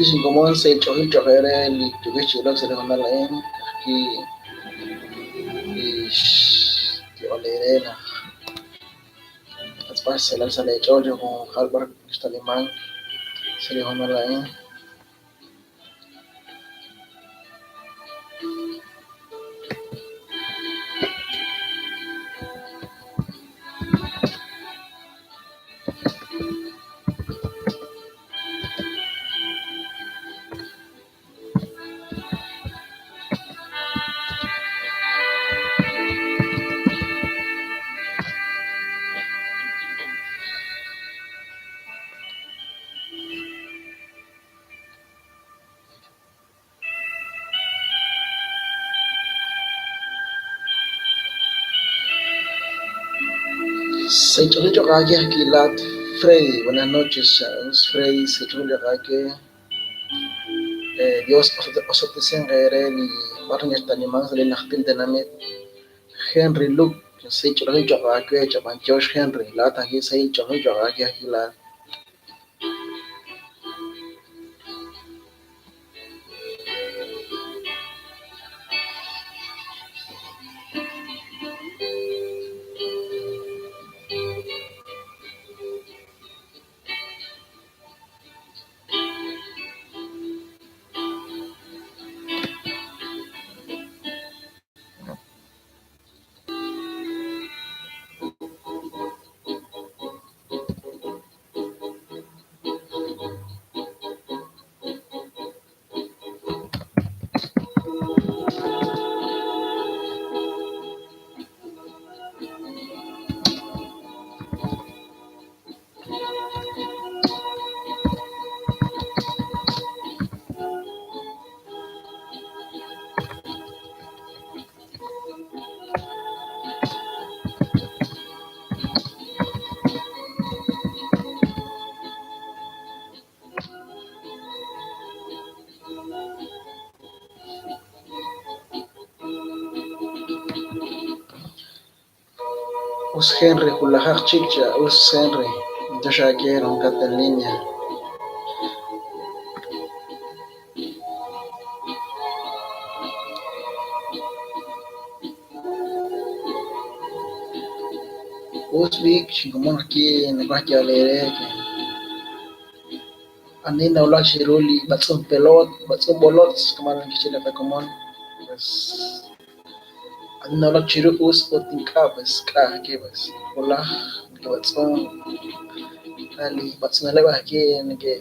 Us inkomon sa' inch'oolil cho'q eere li yookex chi ilok sa' li hoonal a'in, ka'ajwi' li xyeeb'al eere naq xpatz'b'al xsahilal sa' leech'ool chi junjunqal b'ar xtalimank sa' li hoonal a'in. Sa' inch'oolil cho'q aawe ajwi' laat Freddy, buenas noches, us Freddy sa' inch'oolil cho'q aawe Dios osob'tesinq eere li b'ar nekextalimank sa' li najtil tenamit. Henry Luke, sa' inch'oolil cho'q aawe chab'anyox Henry, laat ajwi' sa' inch'oolil cho'q aawe ajwi' laat. Us Henry wulajaq chik cha us Henry b'antiox aawe wankat en línea. Us b'i' xinkomon ajwi' nawaj xyeeb'al eere ke ani nawulak chiru li b'atz'unk pelot, b'atz'unk b'olotz' kama' nake'xye li qakomon pues ani nawulak chiru us ut ink'a' pues k'a' ajwi' pues wulaj nakeb'atz'un li b'atz'uneleb' ajwi' neke'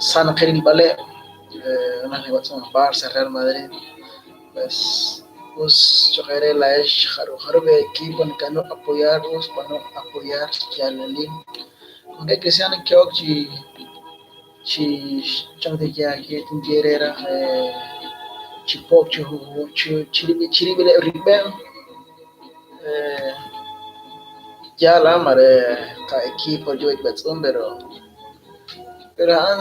sa naqil rilb'aleb' naq nakeb'atz'un Barça, Real Madrid pues us cho'q eere laa'ex jarub' equipo nekeb'aanu apoyar us b'aanu apoyar xyaalalil wankeb' cristiano ke'ok chi chi chan tinye aawe tinye re raj chi po'ok chi chirib'ileb' rib'eb' yaal mare qa'equipo yo chi b'atz'unk pero pero a'an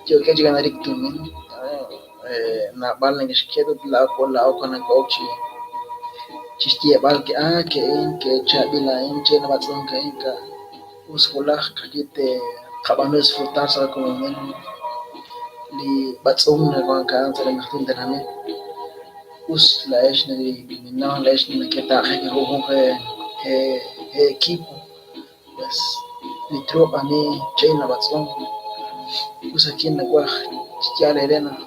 yookeb' chi ganarik tumin naab'al neke'xket ut laa'o laa'o nako'ok chi xyeeb'al ke ah ke'in ke chaab'il a'in che nab'atz'unk a'in ka' us wulaj ka'ajwi' te'qab'aanu disfrutar sa' qakomonil li b'atz'unk nawank aran sa' li najtil tenamit us laa'ex ninnaw laa'ex neketaaqe junjunq equipo pues li truuq ani che'il nab'atz'unk us ajwi' nawaj xyeeb'al eere naq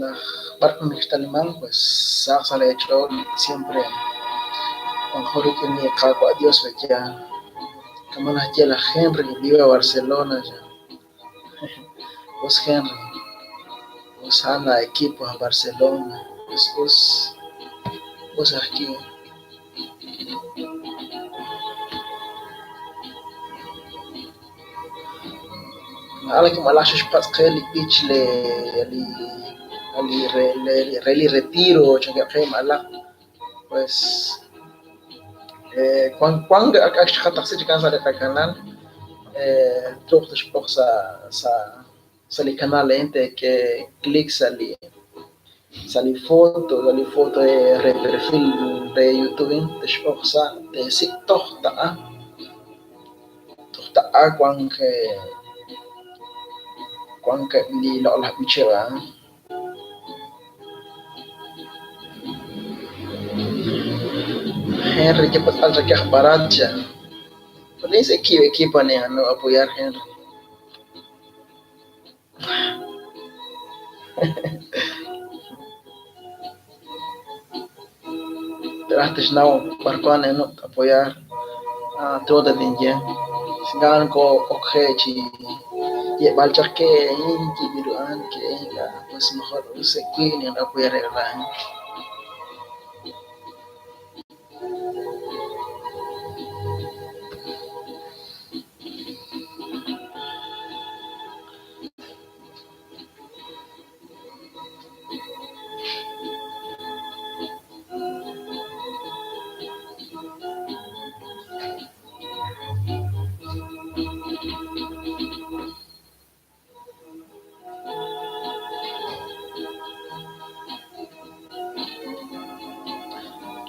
naq b'ar nekextalimank pues sahaq sa' leech'ool siempre wanqo rik'in li Qaawa' Dios pe'yaal kama' naxye laj Henry viva Barcelona cha us Henry us a'an la equipo aj Barcelona pues us us ajwi'. Na'alak malaj xe'xpatz' qe li b'ich le li re li retiro chankeb' qe malaj pues wan wan ak xqataqsi chikan sa' li qakanal truuq tex'oq sa' sa' sa' li kanal a'in teek'e clic sa' li foto re perfil re YouTube tex'oq sa' teesik' toj taq'a Taq'a wankeb' li loq'laj b'icheb' a'an. Henry kipatz' al chakej baracha. Feliz equipo equipo ni ano apoyar Henry. Teraj tixnaw b'arwan enub' apoyar todo tinye. Sigan ko okje chi ye'b'al chaq ke in kib'iru'an ke ink'a' pues mejor us ewi ni apoyar la'in.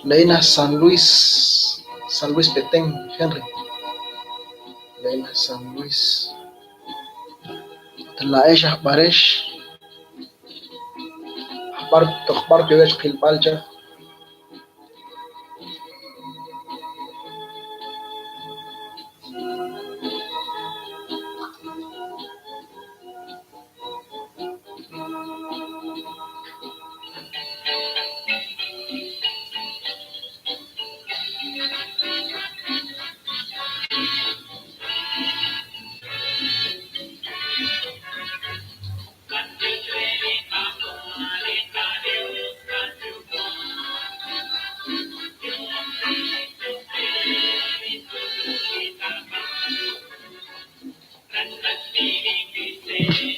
Leina San Luis, San Luis Petén, Henry. Leina San Luis. Laex ajb'arex ajb'ar toj b'ar yowex qilb'al chaq.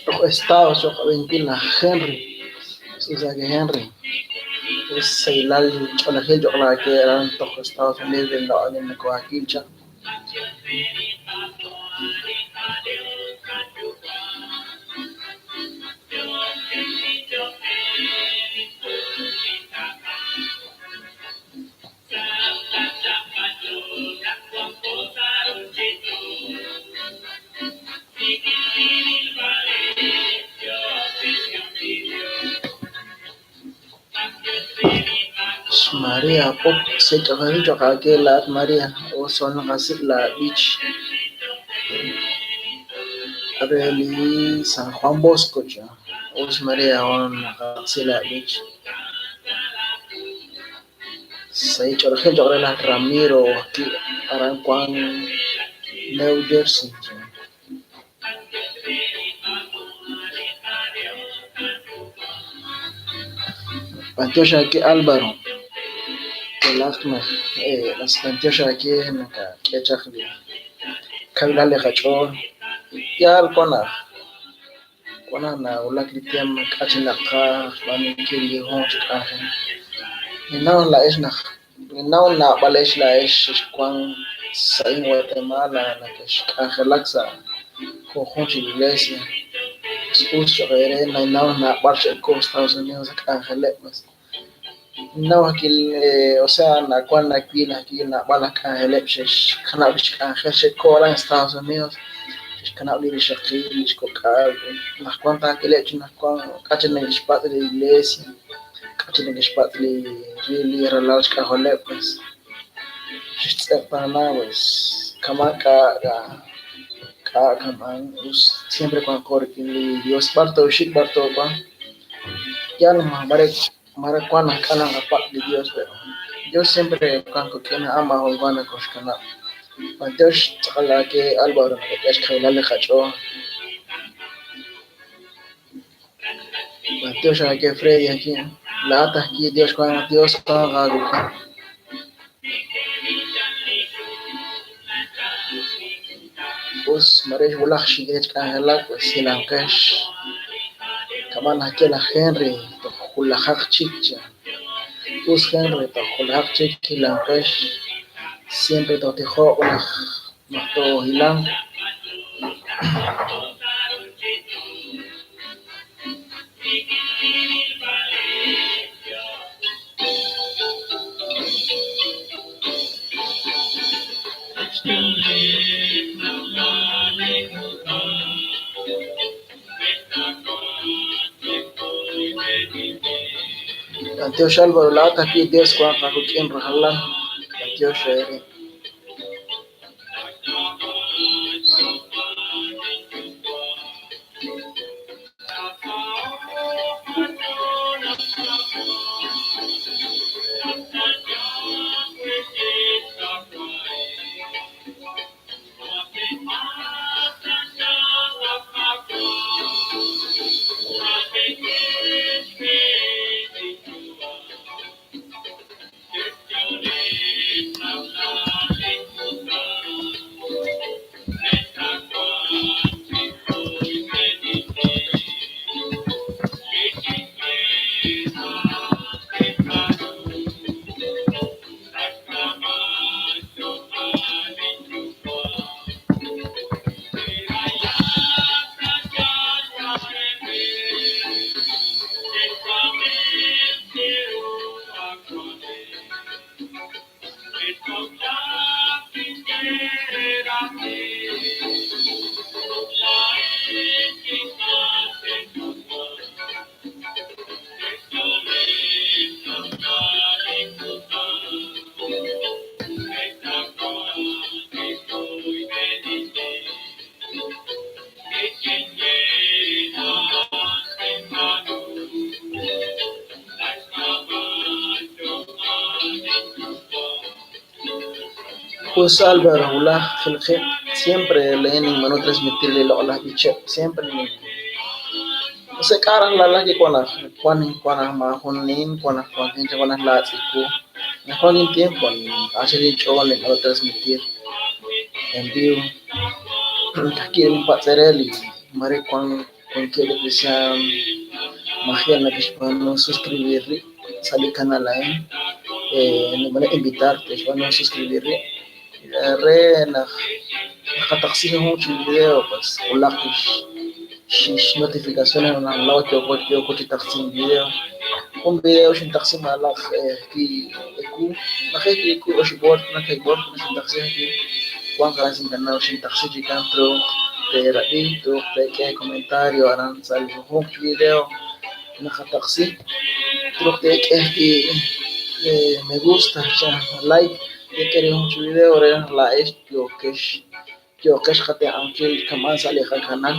Toj Estados choq' laj Henry, o sea que Henry us saylal ch'oolejil choq' la ke aran toj Estados Unidos nako'akil chaq. Maria Pop se ch'oolejil choq' ake la'at Maria us naqasik' la b'ich re li San Juan Bosco cha us Maria on naqasi la b'ich sahil ch'oolejil choq' re laj Ramiro ajwi' aran wan New Jersey cha. B'antiox ake Álvaro telaq naq las b'antiox ake nakak'e chaq li kawilal li qach'ool yaal wan naq nawulak li tiempo k'achinaqa xb'aanunkil li junjunq chi k'anjel. Ninnaw la'ex naq ninnaw naab'alex la'ex xexwan sa' Guatemala nakexk'anjelak sa' junjunq chi iglesia us choq' eere ninnaw naab'al xe'ko Estados Unidos sa' k'anjeleb' pues ninnaw akil osea nawan nawil ajwi' naab'al aj k'anjeleb' xe'xkanab' lix k'anjel xe'ko aran Estados Unidos xe'xkanab' li rixaqiil lix kok'al najwan taakileb' chi najwan k'a' chik neke'xpatz' li iglesia k'a' chik neke'xpatz' li ralal xk'ajoleb' pues xe'xtz'eqtaana pues kama' k'a' kama'an us siempre wanqo rik'in li Dios b'ar tooxik b'ar toowanq yaal mare wan naq k'a' naqapatz' li Dios pero Dios siempre wan qik'in a'an maajun wa nokoxkanab'. B'antiox tz'aqal ake Álvaro nakak'e xkawilal li qach'ool. B'antiox ake Freddy ajwi' la'at ajwi' Dios wan aawuk'in. Us mare wulaj xink'e k'anjelak pues hilanqex kama' najye laj Henry toj wulajaq chik cha. Us Henry toj wulajaq chik hilanqex siempre tootijoq naq toohilanq. B'antiox Álvaro, laa'at ajwi' Dios wanq aawik'in rajlal. B'antiox eere. Us Álvaro, wulaj qilqib', siempre leen ninb'aanu transmitir li loq'laj b'icheb', siempre no sé k'a' raj lalaj ki wan naq wan wan naq maajunin, wan naq wankin chaq wan naq laatz' kuu. Naq wan intiempo, q'axal inch'ool ninb'aanu transmitir en vivo. Kajwi' ninpatz' eere li mare wan wankeb' li cristian maji' nakexb'aanu suscribir rib' sa' li canal a'in, ninb'aanu invitar te'xb'aanu suscribir rib' re naq naqataqsi jun chi video pues wulaq lix notificaciones naq laa'o yooko chi taqsink video. Jun video xintaqsi malaj ki ewu naje' ki ewu oxib' hora kaahib' hora xintaqsi ajwi' wan aran sa' incanal xintaqsi chikan truuq te'rab'i, truuq te'k'e comentario aran sa' li junjunq chi video naqataqsi, truuq te'k'e ajwi' me gusta cha like te'k'e li junjunq chi video re naq laa'ex yooqex qatenq'ankil kama'an sa' li qakanal,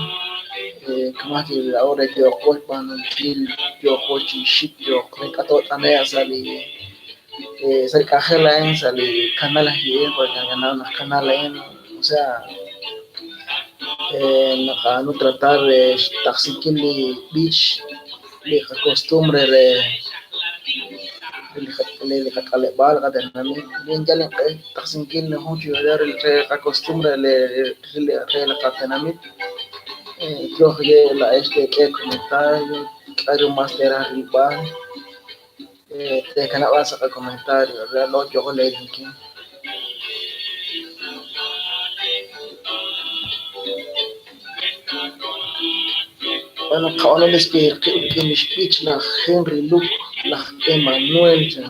kama' ajwi' laa'o re yooqo xb'aanunkil, yooqo chi xik, yooq ink'a' toot'ane'q sa' li k'anjel a'in, sa' li canal ajwi' porque naqanaw naq canal a'in, o sea, naqab'aanu tratar re xtaqsinkil li b'ich, li qacostumbre re li qak'aleb'aal qatenamit, ninyal inq'e xtaqsinkil li jun chi video re qacostumbre re li qatenamit, truuq laa'ex teek'e comentario, k'a'ru mas teeraj rilb'al, teekanab' sa' qacomentario re laa'o yooqo leerinkil. Bueno, qab'aanu despedir qib' rik'in lix b'ich laj Henry Luke, laj Emmanuel cha.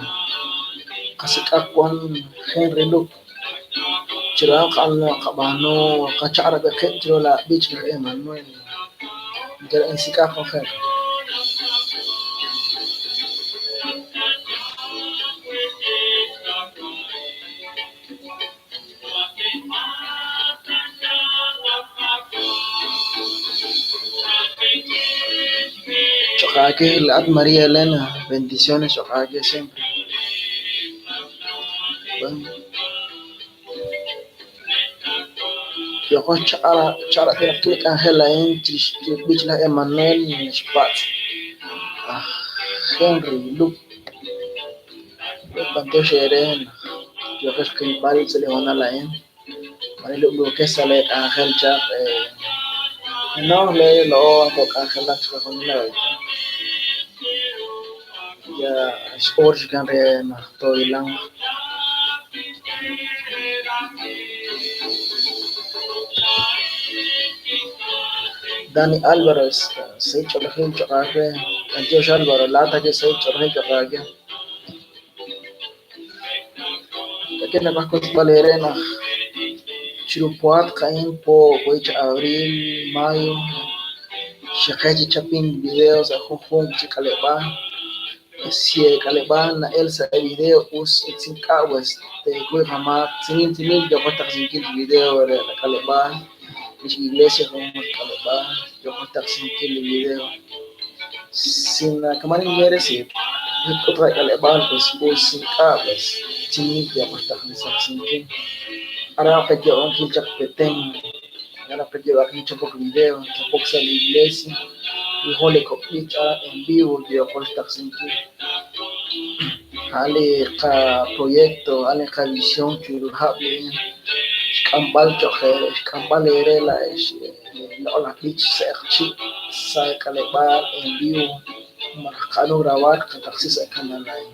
Qasik'aq wan Henry Luke. Chiru a'an qab'aanu qachaq'rab'i qib' chiru la b'ich laj Emmanuel. Yal insik'aq jun Henry. Choq'aake laa'at María Elena, bendiciones choq'aake siempre. Bueno. Yooqo xchaq'rab'inkil li k'anjel a'in chirix li b'ich laj Emmanuel xpatz' aj Henry Luke. B'antiox eere naq yooqex qilb'al sa' li hoonal a'in. Mare lub'luukex sa' lee k'anjel chaq, no lee laa'o kook'anjelak chiqajunilo. Ya x'oor chikan re naq toohilanq. Dani Álvarez, sahil ch'oolejil choq' aawe. B'antiox Álvaro, laa'at ajwi' sahil ch'oolejil choq' aawe. K'a'ke nawaj wotzb'al eere naq chiru pohatq a'in po wich abril, mayo, xeqe chi chapink video sa' junjunq chi k'aleb'aal. Si k'aleb'aal na'el sa' video us ut ink'a' pues teekuy qamaak timil timil yooqo xtaqsinkil li video re la k'aleb'aal lix iglesia jun k'aleb'aal yooqo xtaqsinkil li video si kama'an ninye si k'ut k'aleb'aal pues us ink'a' pues timil yooqo xtaqsinkil aran qayo'onkil chaq Petén aran qayo'onkil chapok video chapok sa' la iglesia y jun li kok' b'ich aran en vivo yooqo xtaqsinkil a'an li qaproyecto a'an li qavisión chiru hab' li xk'amb'al cho'q xk'amb'al eere laa'ex loq'laj b'ich sa' qchi' sa' k'aleb'aal en vivo malaj qa'anu grabar qataqsi sa' canal a'in.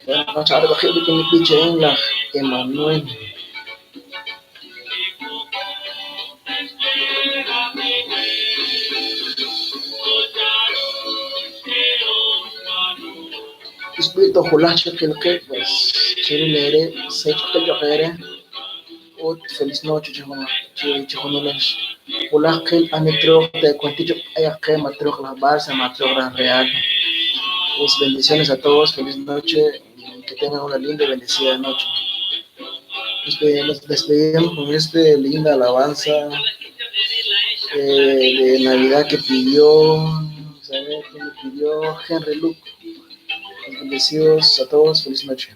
Bueno, qacha'rib' qib' rik'in li b'ich a'in laj Emanuel. Isb'i toj wulaj chiqil qib' pues cheril eere sahil cho'q eere ut feliz noche chijunilex. Wulaj qil ani truuq teecuenti cho'q b'ayaq qe ma truuq laj Barça ma truuq laj Real. Pues bendiciones a todos, feliz noche y que tengan una linda y bendecida noche. Nos despedimos con esta linda alabanza de Navidad que pidió, ¿sabe quién le pidió? Henry Luke. Bendecidos a todos, feliz noche.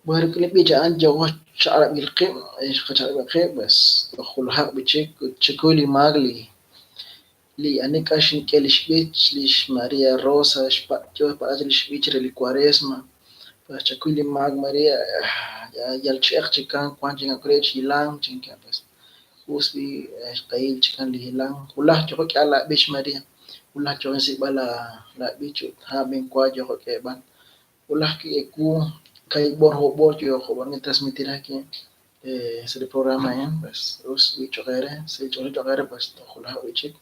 Bueno, rik'in li b'ich a'an yooqo xchaq'rab'il qib', xqachaq'rab'il qib', pues toj wulajaq b'ichik ut chikuy li maak li Li ani k'a xink'e lix b'ich, lix Maria Rosa, xpa'yo xpa'ach lix b'ich re li cuaresma, pues chakuy li maak Maria, yal chi'eq chikan wan chikan kure chi hilank chinka pues us b'i xq'ehil chikan li hilank wulaj yo'jo k'ehb'al la b'ich Maria, wulaj yo'jo insik'b'al la b'ich ut ha' bin wa yo'jo k'eeb'al, wulaj ewu kahiib' hor oob' hor yo'jo transmitir sa' li programa a'in pues us b'i cho'q eere, sahil ch'oolejil cho'q eere pues toj wulajaq wi'chik.